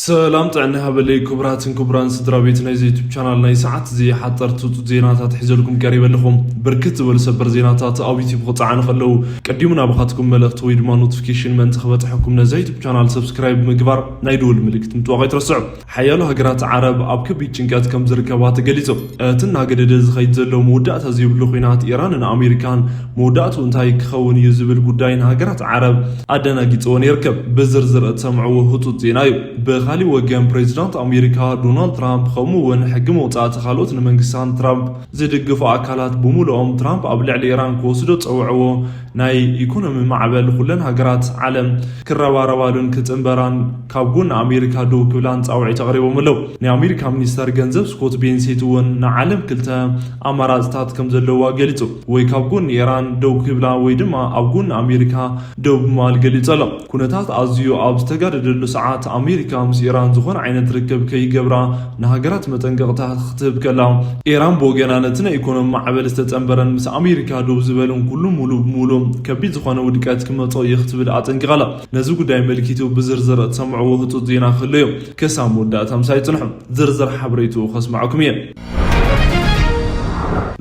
ሰላም ጥዕና ይሃበለይ። ክቡራትን ክቡራን ስድራ ቤት ናይዚ ዩቱብ ቻናል፣ ናይ ሰዓት እዚ ሓጠርቲ ጡጥ ዜናታት ሒዘልኩም ቀሪበ ኣለኹ። ብርክት ዝበሉ ሰበር ዜናታት ኣብ ዩቱብ ክፀዓኑ ከለዉ፣ ቀዲሙ ናባኻትኩም መልእኽቲ ወይ ድማ ኖቲፊኬሽን ምእንቲ ክበፅሐኩም፣ ነዛ ዩቱብ ቻናል ሰብስክራይብ ምግባር፣ ናይ ደወል ምልክት ምጥዋቕ ኣይትረስዑ። ሓያሎ ሃገራት ዓረብ ኣብ ከቢድ ጭንቀት ከም ዝርከባ ተገሊጹ። እቲ እናገደደ ዝኸይድ ዘሎ መወዳእታ ዘይብሉ ኲናት ኢራንን ኣሜሪካን፣ መወዳእትኡ እንታይ ክኸውን እዩ ዝብል ጉዳይ ንሃገራት ዓረብ ኣደናጊጽወን ይርከብ። ብዝርዝር እትሰምዕዎ ህጹጽ ዜና እዩ። ብኻሊእ ወገን፣ ፕሬዚዳንት ኣሜሪካ ዶናልድ ትራምፕ፣ ከምኡ እውን ሕጊ መውጻእቲ ካልኦት ንመንግስታን ትራምፕ ዝድግፉ ኣካላት፣ ብምሉኦም ትራምፕ ኣብ ልዕሊ ኢራን ክወስዶ ዝጸውዕዎ ናይ ኢኮኖሚ ማዕበል፣ ኩለን ሃገራት ዓለም ክረባረባሉን ክጽንበራን፣ ካብ ጎኒ ኣሜሪካ ደው ክብላን ጻውዒት ኣቕሪቦም ኣለዉ። ናይ ኣሜሪካ ሚኒስተር ገንዘብ ስኮት ቤንሴት እውን ንዓለም ክልተ ኣማራጽታት ከም ዘለዋ ገሊጹ። ወይ ካብ ጎኒ ኢራን ደው ክብላ ወይ ድማ ኣብ ጎኒ ኣሜሪካ ደው ብምባል ገሊጹ ኣሎ። ኩነታት ኣዝዩ ኣብ ዝተጋደደሉ ሰዓት፣ ኣሜሪካ ምስ ኢራን ዝኾነ ዓይነት ርክብ ከይገብራ ንሃገራት መጠንቀቕታ ክትህብ ከላ፣ ኢራን ብወገና ነቲ ናይ ኢኮኖሚ ማዕበል ዝተጸንበረን ምስ ኣሜሪካ ደው ዝበለን ኩሉ ሙሉ ብሙሉ ከቢድ ዝኾነ ውድቀት ክመጾ እዩ ክትብል ኣጠንቂቓ ኣላ። ነዚ ጉዳይ ኣመልኪቱ ብዝርዝር እትሰምዕዎ ህጹጽ ዜና ክህሉ እዩ። ክሳብ መወዳእታ ምሳይ ጽንሑ። ዝርዝር ሓበሬትኡ ከስምዓኩም እየ።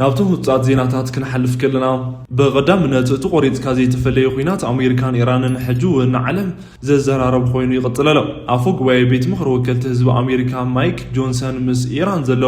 ናብቶም ህጹጻት ዜናታት ክንሓልፍ ከለና፣ ብቐዳምነት እቲ ቆሪጽካ ዘይተፈለየ ኲናት ኣሜሪካን ኢራንን ሕጂ እውን ንዓለም ዘዘራርብ ኮይኑ ይቕጽል ኣሎ። ኣፈ ጉባኤ ቤት ምኽሪ ወከልቲ ህዝቢ ኣሜሪካ ማይክ ጆንሰን፣ ምስ ኢራን ዘሎ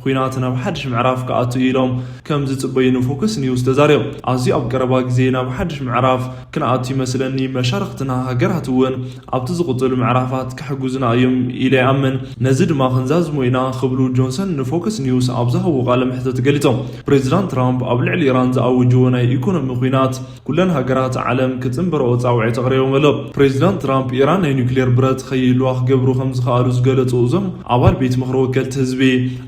ኲናት ናብ ሓድሽ ምዕራፍ ክኣቱ ኢሎም ከም ዝጽበዩ ንፎክስ ኒውስ ተዛሪቦም። ኣዝዩ ኣብ ቀረባ ግዜ ናብ ሓድሽ ምዕራፍ ክንኣቱ ይመስለኒ፣ መሻርኽትና ሃገራት እውን ኣብቲ ዝቕጽሉ ምዕራፋት ክሕግዙና እዮም ኢለ ይኣምን፣ ነዚ ድማ ክንዛዝሞ ኢና ክብሉ ጆንሰን ንፎክስ ኒውስ ኣብ ዝሃብዎ ቃለ መሕትት ገሊጾም። ፕሬዚዳንት ትራምፕ ኣብ ልዕሊ ኢራን ዝኣወጅዎ ናይ ኢኮኖሚ ኲናት፣ ኩለን ሃገራት ዓለም ክጽንበርኦ ጻውዒት ኣቕሪቦም ኣለዉ። ፕሬዚዳንት ትራምፕ፣ ኢራን ናይ ኒውክሌር ብረት ከይህልዋ ክገብሩ ከም ዝኸኣሉ ዝገለጹ እዞም ኣባል ቤት ምኽሪ ወከልቲ ህዝቢ፣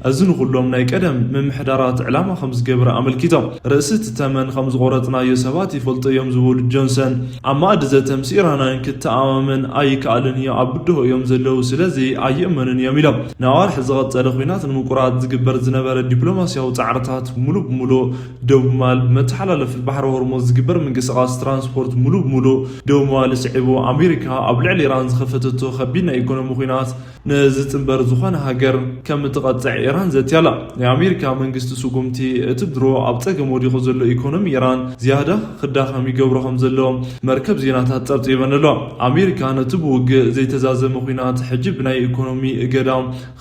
እዚ ንኹሎም ናይ ቀደም ምምሕዳራት ዕላማ ከም ዝገበረ ኣመልኪቶም። ርእሲ እቲ ተመን ከም ዝቖረጽናዮ ሰባት ይፈልጡ እዮም ዝበሉ ጆንሰን፣ ኣብ ማእዲ ዘተ ምስ ኢራናውያን ክተኣማመን ኣይከኣልን እዩ፣ ኣብ ብድሆ እዮም ዘለዉ፣ ስለዚ ኣይእመኑን እዮም ኢሎም። ንኣዋርሕ ዝቐጸለ ኲናት ንምቁራጽ ዝግበር ዝነበረ ዲፕሎማስያዊ ጻዕርታት ሙሉ ብሙሉ ደው ምባል፣ ብመተሓላለፊ ባሕሪ ሆርሙዝ ዝግበር ምንቅስቓስ ትራንስፖርት ሙሉ ብሙሉ ደው ምባል ስዒቡ፣ ኣሜሪካ ኣብ ልዕሊ ኢራን ዝኸፈተቶ ከቢድ ናይ ኢኮኖሚ ኲናት ንዝጽንበር ዝኾነ ሃገር ከም እትቐጽዕ ኢራን ዘትያላ። ናይ ኣሜሪካ መንግስቲ ስጉምቲ፣ እቲ ድሮ ኣብ ጸገም ወዲቑ ዘሎ ኢኮኖሚ ኢራን ዝያዳ ክዳኸም ይገብሮ ከም ዘሎ መርከብ ዜናታት ጸብጺበን ኣለዋ። ኣሜሪካ ነቲ ብውግእ ዘይተዛዘመ ኲናት ሕጂ ብናይ ኢኮኖሚ እገዳ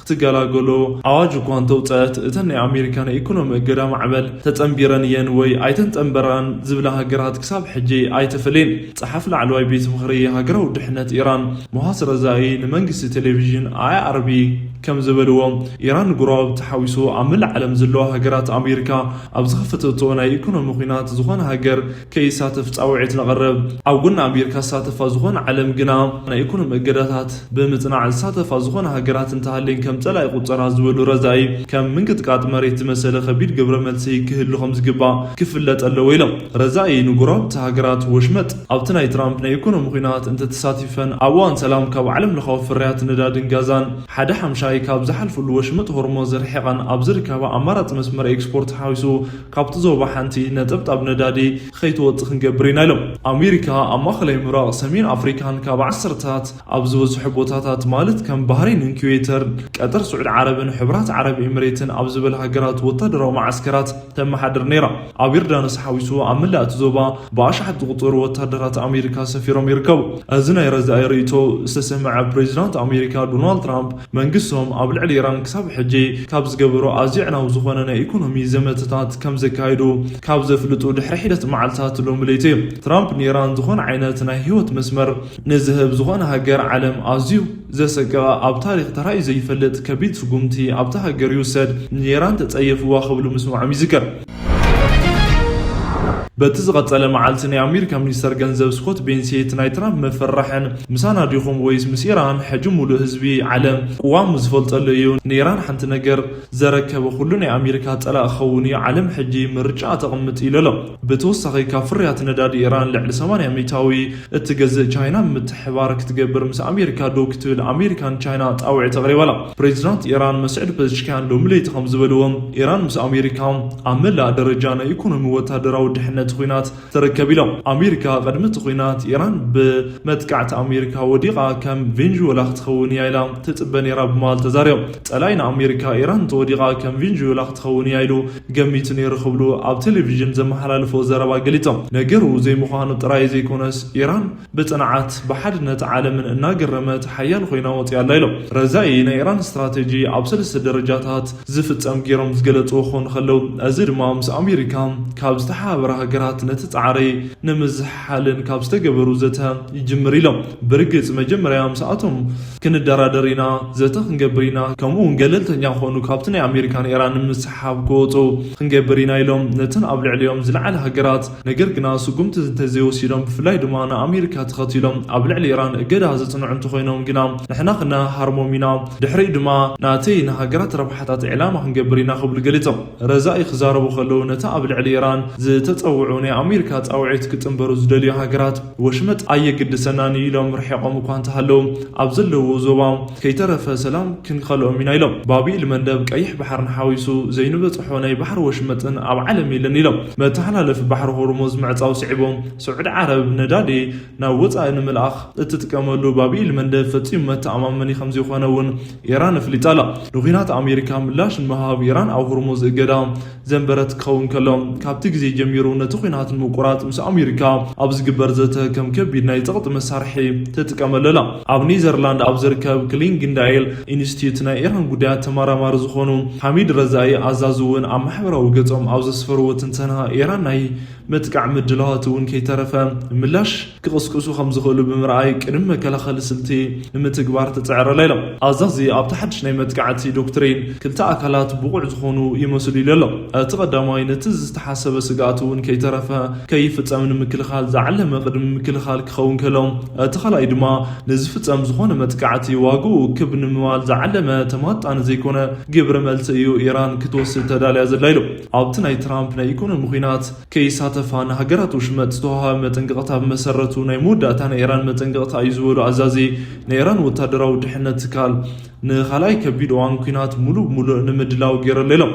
ክትገላገሎ ኣዋጅ እኳ እንተውፀአት፣ እተን ናይ ኣሜሪካ ናይ ኢኮኖሚ እገዳ ማዕበል ተጸንቢረን እየን ወይ ኣይተንጸንበራን ዝብላ ሃገራት ክሳብ ሕጂ ኣይተፈለየን። ጸሓፊ ላዕለዋይ ቤት ምኽሪ ሃገራዊ ድሕነት ኢራን ሞሃስ ረዛኢ ንመንግስቲ ቴሌቪዥን ኣይ ኣር ቢ ከም ዝበልዎ፣ ኢራን ንጎረባብቲ ሓዊሱ ኣብ መላእ ዓለም ዘለዋ ሃገራት ኣሜሪካ ኣብ ዝኸፈተቶ ናይ ኢኮኖሚ ኲናት ዝኾነ ሃገር ከይሳተፍ ጻውዒት ነቕርብ። ኣብ ጎኒ ኣሜሪካ ዝሳተፋ ዝኾነ ዓለም ግና ናይ ኢኮኖሚ እገዳታት ብምጽናዕ ዝሳተፋ ዝኾነ ሃገራት እንተሃልየን ከም ጸላኢ ቁጸራ ዝበሉ ረዛኢ፣ ከም ምንቅጥቃጥ መሬት ዝመሰለ ከቢድ ግብረ መልሲ ክህሉ ከም ዝግባእ ክፍለጥ ኣለዎ ኢሎም። ረዛኢ ንጎረባብቲ ሃገራት ወሽመጥ ኣብቲ ናይ ትራምፕ ናይ ኢኮኖሚ ኲናት እንተተሳቲፈን፣ ኣብ እዋን ሰላም ካብ ዓለም ለኻዊ ፍርያት ነዳድን ጋዛን ሓደ ሓምሻይ ካብ ዝሓልፍሉ ወሽመጥ ሆርሞዝ ርሒቐን ኣብ ዝርከባ ኣማራጺ መስመር ኤክስፖርት ሓዊሱ ካብቲ ዞባ ሓንቲ ነጠብጣብ ነዳዲ ከይትወጽእ ክንገብር ኢና ኢሎም። ኣሜሪካ ኣብ ማእኸላይ ምብራቕ፣ ሰሜን ኣፍሪካን ካብ ዓሰርታት ኣብ ዝበዝሑ ቦታታት ማለት ከም ባህሬንን ኩዌተር፣ ቀጠር፣ ስዑድ ዓረብን ሕቡራት ዓረብ ኤምሬትን ኣብ ዝበል ሃገራት ወታደራዊ መዓስከራት ተመሓድር ነይራ። ኣብ ዮርዳኖስ ሓዊሱ ኣብ መላእ እቲ ዞባ ብኣሽሓት ዝቑጸሩ ወታደራት ኣሜሪካ ሰፊሮም ይርከቡ። እዚ ናይ ረዛኢ ርእይቶ ዝተሰምዐ ፕሬዚዳንት ኣሜሪካ ዶናልድ ትራምፕ መንግስቶም ኣብ ልዕሊ ኢራን ክሳብ ሕጂ ካብ ዝገበሮ ኣዝዩ ኣዕናዊ ዝኾነ ናይ ኢኮኖሚ ዘመተታት ከም ዘካየዱ ካብ ዘፍልጡ ድሕሪ ሒደት መዓልታት ሎሚ ለይቲ እዩ። ትራምፕ ንኢራን ዝኾነ ዓይነት ናይ ህይወት መስመር ንዝህብ ዝኾነ ሃገር ዓለም ኣዝዩ ዘሰቀቐ ኣብ ታሪኽ ተራእዩ ዘይፈልጥ ከቢድ ስጉምቲ ኣብታ ሃገር ይውሰድ፣ ንኢራን ተጸየፍዋ ክብሉ ምስማዖም ይዝከር። በቲ ዝቐጸለ መዓልቲ ናይ ኣሜሪካ ሚኒስተር ገንዘብ ስኮት ቤንሴት ናይ ትራምፕ መፈራሕን ምሳና ዲኹም ወይስ ምስ ኢራን ሕጂ ሙሉእ ህዝቢ ዓለም ቅዋሙ ዝፈልጠሉ እዩ። ንኢራን ሓንቲ ነገር ዘረከበ ኩሉ ናይ ኣሜሪካ ጸላኢ ክኸውን እዩ። ዓለም ሕጂ ምርጫ ተቕምጥ ኢሉ ኣሎ። ብተወሳኺ ካብ ፍርያት ነዳዲ ኢራን ልዕሊ ሰማንያ ሚእታዊ እትገዝእ ቻይና ምትሕባር ክትገብር ምስ ኣሜሪካ ደው ክትብል ኣሜሪካን ቻይና ጻውዒት ኣቕሪባ ኣላ። ፕሬዚዳንት ኢራን መስዑድ ፐዝሽኪያን ሎሚ ለይቲ ከም ዝበልዎ፣ ኢራን ምስ ኣሜሪካ ኣብ መላእ ደረጃ ናይ ኢኮኖሚ ወታደራዊ ድሕነት ኩናት ትርከብ ኢሎም። ኣሜሪካ ቅድሚ እቲ ኩናት ኢራን ብመጥቃዕቲ ኣሜሪካ ወዲቓ ከም ቬንዙዌላ ክትኸውን እያ ኢላ ትጽበ ነይራ ብምባል ተዛሪቦም። ጸላኢ ንኣሜሪካ ኢራን እንተወዲቓ ከም ቬንዙዌላ ክትኸውን እያ ኢሉ ገሚቱ ነይሩ ክብሉ ኣብ ቴሌቪዥን ዘመሓላለፎ ዘረባ ገሊጾም። ነገሩ ዘይምዃኑ ጥራይ ዘይኮነስ ኢራን ብጽንዓት ብሓድነት ዓለምን እናገረመት ሓያል ኮይና ወፂኣ ኣላ ኢሎም። ረዛኢ ናይ ኢራን ስትራቴጂ ኣብ ሰለስተ ደረጃታት ዝፍጸም ገይሮም ዝገለጽዎ ክኾኑ ከለዉ፣ እዚ ድማ ምስ ኣሜሪካ ካብ ዝተሓባበራ ሃገራት ነቲ ጻዕሪ ንምዝሓልን ካብ ዝተገበሩ ዘተ ይጅምር ኢሎም። ብርግጽ መጀመርያ ምስኣቶም ክንደራደር ኢና፣ ዘተ ክንገብር ኢና፣ ከምኡ እውን ገለልተኛ ክኾኑ ካብቲ ናይ ኣሜሪካን ኢራን ምስሓብ ክወፁ ክንገብር ኢና ኢሎም። ነተን ኣብ ልዕሊኦም ዝለዓለ ሃገራት ነገር ግና ስጉምቲ እንተዘይወሲዶም ብፍላይ ድማ ንኣሜሪካ ተኸቲሎም ኣብ ልዕሊ ኢራን እገዳ ዘፅንዑ እንተኾይኖም ግና ንሕና ክነሃርሞም ኢና፣ ድሕሪኡ ድማ ናተይ ንሃገራት ረብሓታት ዕላማ ክንገብር ኢና ክብሉ ገሊፆም። ረዛኢ ክዛረቡ ከለዉ ነቲ ኣብ ልዕሊ ኢራን ዝተፀውዑ ናይ ኣሜሪካ ፃውዒት ክፅንበሩ ዝደልዩ ሃገራት ወሽመጥ ኣየግድሰናን እዩ ኢሎም ርሒቖም እኳ እንተሃለዉ ኣብ ዘለውዎ ዞባ ከይተረፈ ሰላም ክንከልኦም ኢና ኢሎም። ባብ ኤል መንደብ ቀይሕ ባሕርን ሓዊሱ ዘይንበፅሖ ናይ ባሕሪ ወሽመጥን ኣብ ዓለም የለን ኢሎም። መተሓላለፊ ባሕሪ ሆርሙዝ ምዕፃው ስዒቦም ስዑዲ ዓረብ ነዳዲ ናብ ወፃኢ ንምልኣኽ እትጥቀመሉ ባብ ኤል መንደብ ፈፂሙ መተኣማመኒ ከምዘይኮነ እውን ኢራን ኣፍሊጣ ኣላ። ንኩናት ኣሜሪካ ምላሽ ንምሃብ ኢራን ኣብ ሆርሙዝ እገዳ ዘንበረት ክኸውን ከሎ ካብቲ ግዜ ጀሚሩ ነቲ ኩናት ንምቁራፅ ምስ ኣሜሪካ ኣብ ዝግበር ዘተ ከም ከቢድ ናይ ፀቕጢ መሳርሒ ትጥቀመሉ ኣላ። ኣብ ኔዘርላንድ ኣብ ዝርከብ ክሊንግንዳይል ኢንስቲትዩት ናይ ኢራን ጉዳያት ተመራማሪ ዝኾኑ ሓሚድ ረዛኢ ኣዛዝ እውን ኣብ ማሕበራዊ ገጾም ኣብ ዘስፈርዎ ትንተና ኢራን ናይ ምጥቃዕ ምድላዋት እውን ከይተረፈ ምላሽ ክቕስቅሱ ከም ዝኽእሉ ብምርኣይ ቅድሚ መከላኸሊ ስልቲ ንምትግባር ትጽዕር ኣላ ኢሎም። ኣዛዚ ኣብቲ ሓድሽ ናይ መጥቃዕቲ ዶክትሪን ክልተ ኣካላት ብቑዕ ዝኾኑ ይመስሉ ኢሉ ኣሎ። እቲ ቀዳማይ ነቲ ዝተሓሰበ ስግኣት እውን ከይተረፈ ከይፍጸም ንምክልኻል ዝዓለመ ቅድሚ ምክልኻል ክኸውን ከሎ፣ እቲ ካልኣይ ድማ ንዝፍጸም ዝኾነ መጥቃዕቲ ዋግኡ ክብ ንምባል ዝዓለመ ተማጣኒ ዘይኮነ ግብረ መልሲ እዩ ኢራን ክትወስድ ተዳልያ ዘላ ኢሉ። ኣብቲ ናይ ትራምፕ ናይ ኢኮኖሚ ኲናት ከይሳተፋ ንሃገራት ውሽመጥ ዝተዋህበ መጠንቀቕታ ብመሰረቱ ናይ መወዳእታ ናይ ኢራን መጠንቀቕታ እዩ ዝበሉ ኣዛዚ ናይ ኢራን ወታደራዊ ድሕነት ትካል ንኻልኣይ ከቢድ እዋን ኲናት ሙሉእ ብሙሉእ ንምድላው ገይሩ ኣሎ ኢሎም።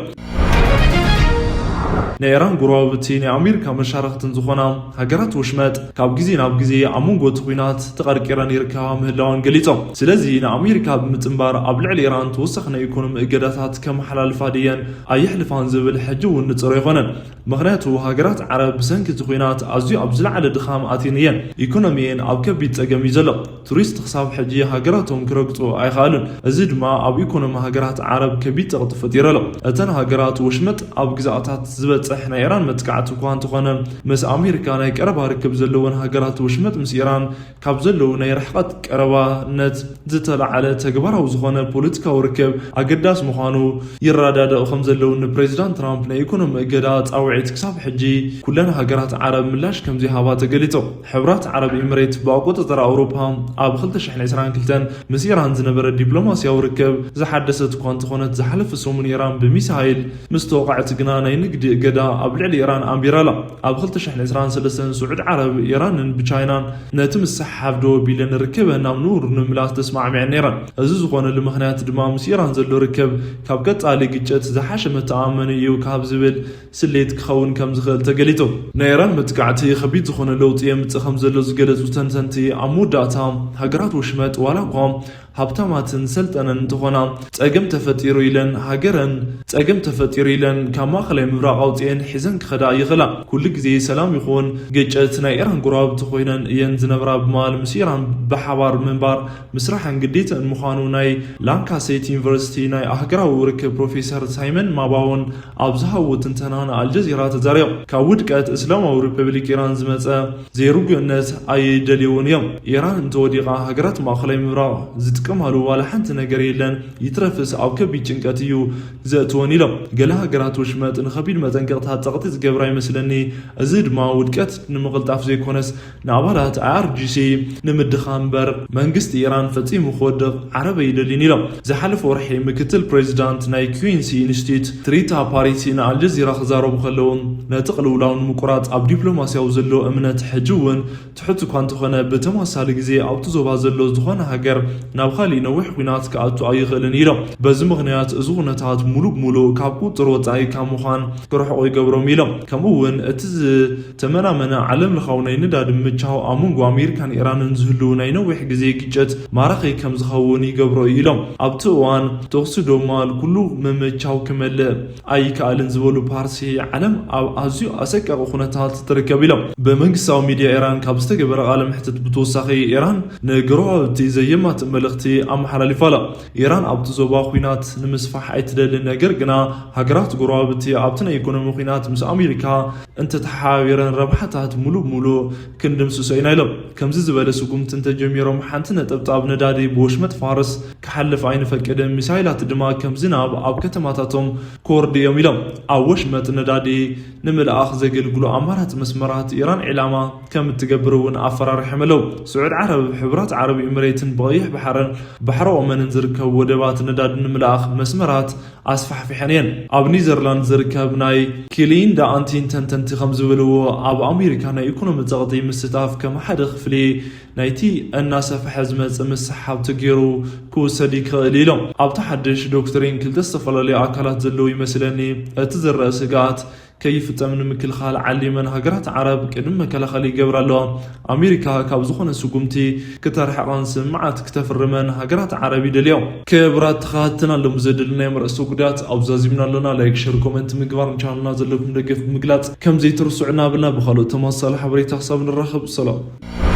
ናይ ኢራን ጎረባብቲ ናይ ኣሜሪካ መሻርኽትን ዝኾና ሃገራት ውሽመጥ ካብ ግዜ ናብ ግዜ ኣብ መንጎ እቲ ኲናት ተቐርቂረን ይርከባ ምህላወን ገሊጾም። ስለዚ ንኣሜሪካ ብምጽንባር ኣብ ልዕሊ ኢራን ተወሳኺ ናይ ኢኮኖሚ እገዳታት ከመሓላልፋ ድየን ኣየሕልፋን ዝብል ሕጂ እውን ንጹር ኣይኮነን። ምኽንያቱ ሃገራት ዓረብ ብሰንኪ እቲ ኲናት ኣዝዩ ኣብ ዝለዓለ ድኻም ኣትየን እየን። ኢኮኖሚየን ኣብ ከቢድ ጸገም እዩ ዘሎ። ቱሪስት ክሳብ ሕጂ ሃገራቶም ክረግጹ ኣይኸኣሉን። እዚ ድማ ኣብ ኢኮኖሚ ሃገራት ዓረብ ከቢድ ጸቕጢ ፈጢሩ ኣሎ። እተን ሃገራት ወሽመጥ ኣብ ግዛኣታት ዝበጽሕ ናይ ኢራን መጥቃዕቲ እኳ እንተኾነ፣ ምስ ኣሜሪካ ናይ ቀረባ ርክብ ዘለወን ሃገራት ወሽመጥ ምስ ኢራን ካብ ዘለዉ ናይ ርሕቀት ቀረባነት ዝተለዓለ ተግባራዊ ዝኾነ ፖለቲካዊ ርክብ ኣገዳሲ ምዃኑ ይረዳደኡ ከም ዘለዉ ንፕሬዚዳንት ትራምፕ ናይ ኢኮኖሚ እገዳ ጻውዒት ክሳብ ሕጂ ኩለን ሃገራት ዓረብ ምላሽ ከም ዘይሃባ ተገሊጹ። ሕብራት ዓረብ ኤምሬት ብኣቆጻጽራ ኣውሮፓ ኣብ ክልተ ሽሕን ዕስራን ክልተን ምስ ኢራን ዝነበረ ዲፕሎማስያዊ ርክብ ዝሓደሰት እኳ እንተኾነት ዝሓለፈ ሰሙን ኢራን ብሚሳይል ምስ ተወቕዐት ግና ናይ ንግዲ እገዳ ኣብ ልዕሊ ኢራን ኣንቢራ ኣላ። ኣብ ክልተ ሽሕን ዕስራን ሰለስተን ስዑድ ዓረብ ኢራንን ብቻይናን ነቲ ምስሕሓብ ደው ኣቢለን ርክበን ናብ ንቡር ንምምላስ ተስማዕሚዐን ነይረን። እዚ ዝኾነሉ ምኽንያት ድማ ምስ ኢራን ዘሎ ርክብ ካብ ቀጻሊ ግጭት ዝሓሸ መተኣማመኒ እዩ ካብ ዝብል ስሌት ክኸውን ከም ዝኽእል ተገሊጹ። ናይ ኢራን መጥቃዕቲ ከቢድ ዝኾነ ለውጢ የምጽእ ከም ዘሎ ዝገለጹ ተንተንቲ ኣብ መወዳእታ ሃገራት ወሽመጥ ዋላ እኳ ሃብታማትን ሰልጠነን እንተኾና ጸገም ተፈጢሩ ኢለን ሃገረን ጸገም ተፈጢሩ ኢለን ካብ ማእኸላይ ምብራቕ ኣውፅኤን ሒዘን ክኸዳ ይኽእላ። ኩሉ ግዜ ሰላም ይኹን ግጭት ናይ ኢራን ጎረባብቲ ኮይነን እየን ዝነብራ ብምባል ምስ ኢራን ብሓባር ምንባር ምስራሕን ግዴተን ምዃኑ ናይ ላንካሴት ዩኒቨርሲቲ ናይ ኣህገራዊ ርክብ ፕሮፌሰር ሳይመን ማባውን ኣብ ዝሃብዎ ትንተና ንኣልጀዚራ ተዛሪቦም። ካብ ውድቀት እስላማዊ ሪፐብሊክ ኢራን ዝመጸ ዘይርጉእነት ኣይደልይዎን እዮም። ኢራን እንተወዲቓ ሃገራት ማእኸላይ ምብራቕ ዝጥቀማሉ ዋላ ሓንቲ ነገር የለን፣ ይትረፍስ ኣብ ከቢድ ጭንቀት እዩ ዘእትወን ኢሎም። ገለ ሃገራት ወሽመጥ ንኸቢድ መጠንቀቕታ ጸቕጢ ዝገብራ ይመስለኒ፣ እዚ ድማ ውድቀት ንምቕልጣፍ ዘይኮነስ ንኣባላት ኣይኣርጂሲ ንምድኻም እምበር መንግስቲ ኢራን ፈጺሙ ክወድቕ ዓረብ ኣይደልይን ኢሎም። ዝሓለፈ ወርሒ ምክትል ፕሬዚዳንት ናይ ኪዊንሲ ኢንስቲትዩት ትሪታ ፓሪቲ ንኣልጀዚራ ክዛረቡ ከለዉ ነቲ ቅልውላው ንምቁራጽ ኣብ ዲፕሎማስያዊ ዘሎ እምነት ሕጂ እውን ትሑት እኳ እንተኾነ ብተመሳሳሊ ግዜ ኣብቲ ዞባ ዘሎ ዝኾነ ሃገር ናብ ካሊእ ነዊሕ ኲናት ክኣቱ ኣይኽእልን ኢሎም። በዚ ምኽንያት እዚ ኩነታት ሙሉእ ብሙሉእ ካብ ቁፅር ወፃኢ ካብ ምዃን ክርሕቑ ይገብሮም ኢሎም። ከምኡ እውን እቲ ዝተመናመነ ዓለም ለኻዊ ናይ ነዳዲ ምምቻው ኣብ መንጎ ኣሜሪካን ኢራንን ዝህልው ናይ ነዊሕ ግዜ ግጭት ማራኺ ከም ዝኸውን ይገብሮ እዩ ኢሎም። ኣብቲ እዋን ተኹሲ ዶማል ኩሉ ምምቻው ክመልእ ኣይከኣልን ዝበሉ ፓርሲ፣ ዓለም ኣብ ኣዝዩ ኣሰቃቂ ኩነታት ትርከብ ኢሎም። ብመንግስታዊ ሚድያ ኢራን ካብ ዝተገበረ ቃለ መሕትት ብተወሳኺ፣ ኢራን ንጎረባብቲ ዘየማትእ መልእኽቲ ኣመሓላሊፋ ኣላ። ኢራን ኣብቲ ዞባ ኲናት ንምስፋሕ ኣይትደልን፣ ነገር ግና ሃገራት ጎረባብቲ ኣብቲ ናይ ኢኮኖሚ ኲናት ምስ ኣሜሪካ እንተተሓባቢረን ረብሓታት ሙሉእ ብሙሉእ ክንድምስሶ ኢና ኢሎም። ከምዚ ዝበለ ስጉምቲ እንተጀሚሮም ሓንቲ ነጠብጣብ ነዳዲ ብወሽመጥ ፋርስ ክሓልፍ ኣይንፈቅድን፣ ሚሳይላት ድማ ከም ዝናብ ኣብ ከተማታቶም ክወርዱ እዮም ኢሎም። ኣብ ወሽመጥ ነዳዲ ንምልኣኽ ዘገልግሉ ኣማራፂ መስመራት ኢራን ዒላማ ከም እትገብር እውን ኣፈራሪሖም ኣለዉ። ስዑድ ዓረብ፣ ሕብራት ዓረብ ኤምሬትን ብቐይሕ ባሕርን ባሕሪ ኦመንን ዝርከቡ ወደባት ነዳዲ ንምልኣኽ መስመራት ኣስፋሕፊሐን እየን። ኣብ ኒዘርላንድ ዝርከብ ናይ ኪሊንዳ ኣንቲን ተንተንቲ ከም ዝበልዎ፣ ኣብ ኣሜሪካ ናይ ኢኮኖሚ ጸቕጢ ምስታፍ ከም ሓደ ክፍሊ ናይቲ እናሰፍሐ ዝመጽእ ምስሓብ ተገይሩ ክውሰድ ይኽእል ኢሎም። ኣብቲ ሓድሽ ዶክትሪን ክልተ ዝተፈላለዩ ኣካላት ዘለዉ ይመስለኒ። እቲ ዝረአ ስግኣት ከይፍጸም ንምክልኻል ዓሊመን ሃገራት ዓረብ ቅድሚ መከላኸሊ ይገብራ ኣለዋ። ኣሜሪካ ካብ ዝኾነ ስጉምቲ ክተርሕቐን ስምምዓት ክተፍርመን ሃገራት ዓረብ ይደልዮ። ክቡራት ተኸታተልና፣ ሎም ዘደለናዮም ርእሰ ጉዳያት ኣብዛዚምና ኣለና። ላይክ፣ ሸር፣ ኮመንት ምግባር ንቻነልና ዘለኩም ደገፍ ብምግላጽ ከም ዘይትርስዑ እናበልና ብኻልኦት ተመሳሳሊ ሓበሬታ ክሳብ ንራኸብ ሰላም።